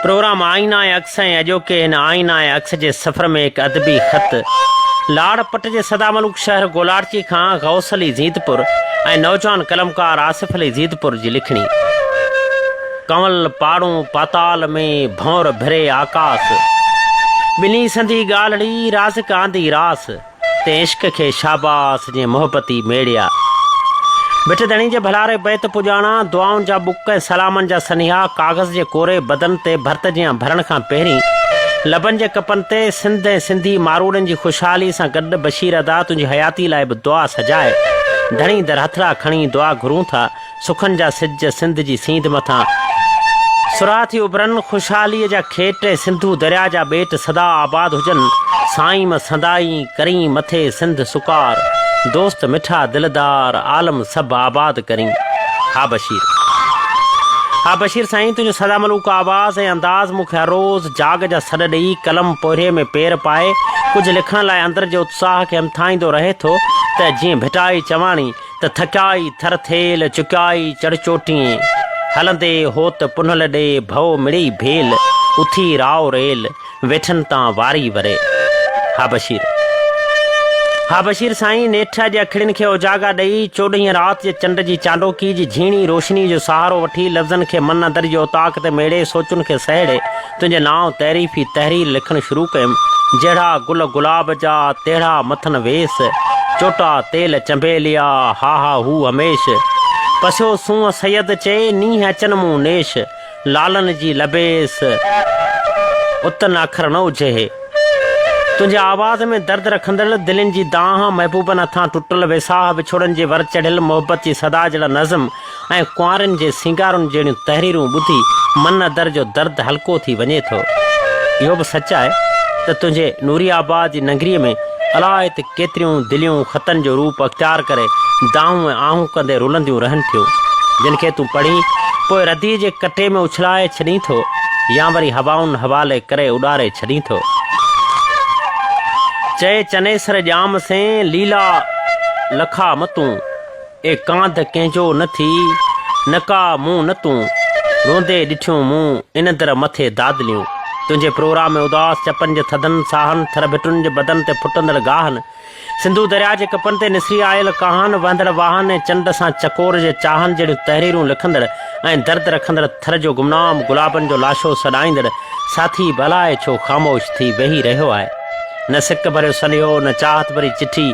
Programme آئينا ۽ عڪس ۽ اڄوڪي هن آئينا ۽ عڪس جي سفر ۾ هڪ ادبي خط لاڙ پٽ جي سدا ملوڪ شهر گولاڙچي کان غوث علي زيدپور ۽ نوجوان قلمڪار آصف علي زيدپور جي لکڻي. ڪنول پاڙون پاتال ۾، ڀنور ڀري آڪاس. ٻنهي سندي ڳالهڙي، رازق آندي راس. تنهن عشق کي شاباس جنهن محبتي ميڙيا. ڀٽ ڌڻي جي ڀلاري بيت پڄاڻا، دعائن جا ٻڪ ۽ سلامن جا سنيها ڪاغذ جي ڪوري بدن تي ڀرت جيان ڀرڻ کان پهرين لبن جي ڪپن تي سنڌ ۽ سنڌي ماروئڙن جي خوشحالي سان گڏ بشير ادا تنهنجي حياتي لاء به دعا سجائي ڌڻي در هٿڙا کڻي دعا گهرون ٿا. سکن جا سج سنڌ جي سينڌ مٿان سرها ٿي اڀرن، خوشحاليء جا کيٽ ۽ سنڌو درياء جا ٻيٽ سدا آباد هجن، سائين م سندائين، ڪرين مٿي سنڌ سڪار، دوست مٺا دلدار، عالم سڀ آباد ڪرين. ها بشير. ها بشير سائين تنهنجو سدا ملوڪ آواز ۽ انداز مون کي هر روز جاڳ جا سڏ ڏئي قلم پورهيي ۾ پير پائي ڪجهه لکڻ لاء اندر جي اتساهه کي همٿائيندو رهي ٿو ته جيئن ڀٽائي چواڻي ته ٿڪيائي ٿر ٿيل، چڪيائي چڙ چوٽين، هلندي هوت پنهل ڏي، ڀؤ مڙئي ڀيل، اٿي رائو ريل، ويٺن تان واري وري. ها بشير! ها بشير سائين، نيٺ اڄ اکڙين کي اوجاڳا ڏئي، چوڏهينء رات جي چنڊ جي چانڊوڪي جي جهيڻي روشنيء جو سهارو وٺي، لفظن کي من اندر جي اوطاق تي ميڙي، سوچن کي سهيڙي، تنهنجي نانء تعريفي تحرير لکڻ شروع ڪيم. جهڙا گل گلاب جا، تهڙا مٿن ويس. چوٽا تيل چنبيليا، ها ها هو هميش. پسيو سونهن سيد چئي، نينهن اچن مون نيش. لالن جي لبيس، اتن اکر نه اجهي. تنهنجي آواز ۾ درد رکندڙ دلين جي دانهن، محبوبن هٿان ٽٽل ويساهه، وڇوڙن جي ور چڙهيل محبت جي صدا جهڙا نظم، ۽ ڪنوارين جي سينگارن جهڙيون تحريرون ٻڌي من اندر جو درد هلڪو ٿي وڃي ٿو. اهو به سچ آهي ته تنهنجي نوري آباد جي ننگريء ۾ الاء ته ڪيتريون دليون خطن جو روپ اختيار ڪري دانهون ۽ آهون ڪندي رلنديون رهن ٿيون، جن کي تون پڙهي پوء رديء جي ڪٽي ۾ اڇلائي ڇڏين ٿو يا وري هوائن حوالي ڪري اڏاري ڇڏين ٿو. چئي چنيسر ڄام سين، ليلا لکا متون. اي ڪانڌ ڪنهن جو نه ٿي، نه ڪا مون نه تون، روندي ڏٺيون مون، اندر مٿي دادليون. تنهنجي پروگرام ۾ اداس چپن جي ٿڌن ساهن، ٿر ڀٽن جي بدن تي ڦٽندڙ گاهن، سنڌو درياء جي ڪپن تي نسري آيل ڪاهن، وهندڙ واهن ۽ چنڊ سان چڪور جي چاهن جهڙيون تحريرون لکندڙ ۽ درد رکندڙ ٿر جو گمنام گلابن جو لاشو سڏائيندڙ ساٿي به الائي ڇو خاموش ٿي ويهي رهيو آهي. نه سڪ ڀريو سنيهو، نه چاهت ڀري چٺي،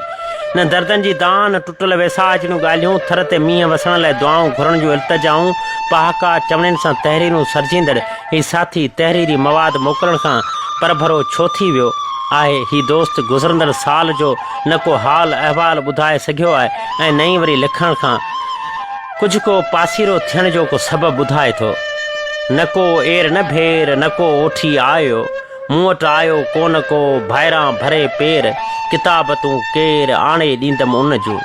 نه دردن جي دانهن، نه ٽٽل ويساهه جهڙيون ڳالهيون، ٿر تي مينهن وسڻ لاء دعائون گهرڻ جون التجائون، پهاڪا، چوڻين سان تحريرون سرجيندڙ هي ساٿي تحريري مواد موڪلڻ کان پرڀرو ڇو ٿي ويو آهي؟ هي دوست گذرندڙ سال جو نه ڪو حال احوال ٻڌائي سگهيو آهي ۽ نه ئي وري لکڻ کان ڪجهه ڪو پاسيرو ٿيڻ جو ڪو سبب ٻڌائي ٿو. نه ڪو اير نه ڀير، نه ڪو اوٺي آيو. مون وٽ آيو ڪونه ڪو، ڀائران ڀري پير، ڪتابتون ڪير، آڻي ڏيندم ان جون.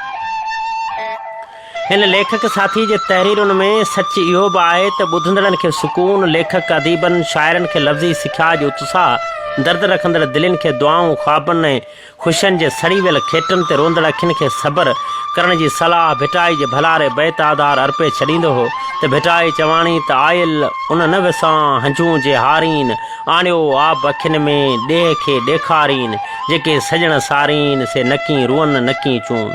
هن ليکڪ ساٿي جي تحريرن ۾ سچ اهو به آهي ته ٻڌندڙن کي سڪون، ليکڪ، اديبن، شاعرن کي لفظي سکيا جو اتساهه، درد رکندڙ دلين کي دعائون، خوابن ۽ خوشين جي سڙي ويل کيٽن تي روئندڙ اکين کي صبر ڪرڻ جي صلاح ڀٽائي جي ڀلاري بيت آڌار ارپي ڇڏيندو هو ته ڀٽائي چواڻي ته آيل ان نه وسان هنجون جي هارين آڻيو آب اکين ۾ ڏيهه کي ڏيکارين جيڪي سڄڻ سارين سي نڪين روئن نڪين چون.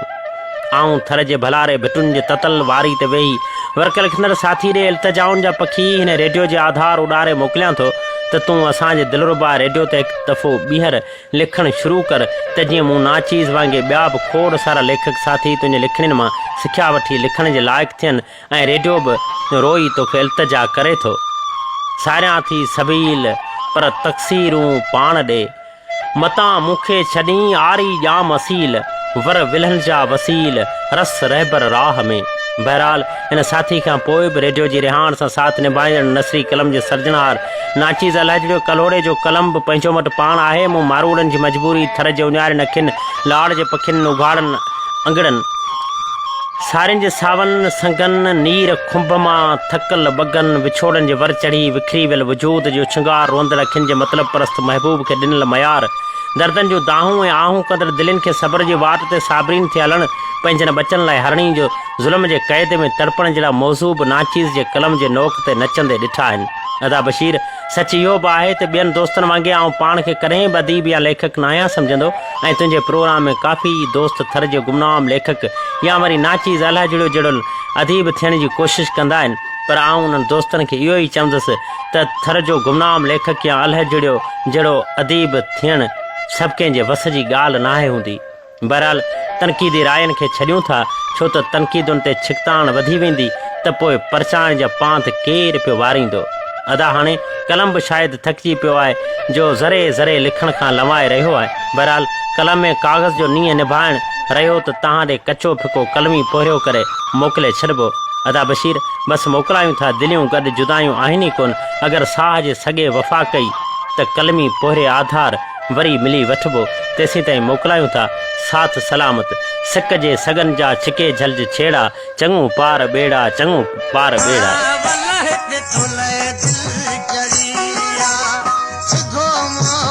آئون ٿر جي ڀلاري ڀٽن جي تتل واري تي ويهي ورق لکندڙ ساٿي ڏي التجائن جا پکي هن ريڊيو جي آڌار اڏاري موڪليان ٿو ته تون اسان جي دلربا ريڊيو تي هڪ دفعو ٻيهر لکڻ شروع ڪر ته جيئن مون ناچيز وانگي ٻيا به کوڙ سارا ليکڪ ساٿي تنهنجي لکڻين مان سکيا وٺي لکڻ جي لائق ٿين ۽ ريڊيو به روئي توکي التجا ڪري ٿو. ساريان ٿي سبيل پر تقصيرون پاڻ ڏي. متان مون کي ڇڏين آري ڄام اصيل، ور ولهن جا وسيل، رس رهبر راهه ۾. بهرحال هن ساٿي کان پوء به ريڊيو جي رهاڻ سان ساٿ نڀائيندڙ نثري قلم جي سرجڻهار ناچيز الهجڙيو ڪلهوڙي جو قلم به پنهنجو مٽ پاڻ آهي. مون ماروئڙن جي مجبوري، ٿر جي اڃارين اکين، لاڙ جي پکين، اگهاڙن انگڙن، سارين جي ساون سنگن، نير کنڀ مان ٿڪل ٻگن، وڇوڙن جي ور چڙهي وکري ويل وجود جي اڇنگار روئندڙ اکين جي مطلب پرست محبوب کي ڏنل ميار، دردن جون دانهون ۽ آهون ڪندڙ دلين کي صبر جي واٽ تي صابرين ٿي هلڻ، پنهنجن ٻچن لاء هرڻي جو ظلم جي قيد ۾ تڙپڻ جهڙا موضوع به ناچيز جي قلم جي نوڪ تي نچندي ڏٺا آهن. ادا بشير، سچ اهو به آهي ته ٻين دوستن وانگي آئون پاڻ کي ڪڏهن به اديب يا ليکڪ ناهيان سمجهندو ۽ تنهنجي پروگرام ۾ ڪافي دوست ٿر جي گمنام ليکڪ يا وري ناچيز الهجڙيو جهڙو اديب ٿيڻ جي ڪوشش ڪندا آهن پر آئون انهن دوستن کي اهو ئي چوندس ته ٿر جو گمنام ليکڪ يا الهجڙيو جهڙو اديب ٿيڻ سڀ ڪنهن جي وس جي ڳالهه ناهي هوندي. بهرحال تنقيدي راين کي ڇڏيون ٿا، ڇو ته تنقيدن تي ڇڪتاڻ وڌي ويندي ته پوء پرچائڻ جا پانڌ ڪير پيو واريندو. ادا هاڻي قلم به شايد ٿڪجي پيو آهي جو ذري ذري لکڻ کان لنوائي رهيو آهي. بهرحال قلم ۽ ڪاغذ جو نينهن نڀائڻ رهيو ته تهان ڏي ڪچو ڦڪو قلمي پورهيو ڪري موڪلي ڇڏبو. ادا بشير بس موڪلايون ٿا دليون گڏ جدايون آهن ئي ڪونه اگر ساهه جي سڳي وفا ڪئي ته قلمي پورهيي آڌار وري ملي وٺبو، تيسين تائين موڪلايون ٿا، ساٿ سلامت، سڪ جي سڳن جا ڇڪي جهلج ڇيڙا، چڱو پار ٻيڙا، چڱو پار ٻيڙا. ولهه ڏٺو لئه دل چڙي آ، سڌو مون.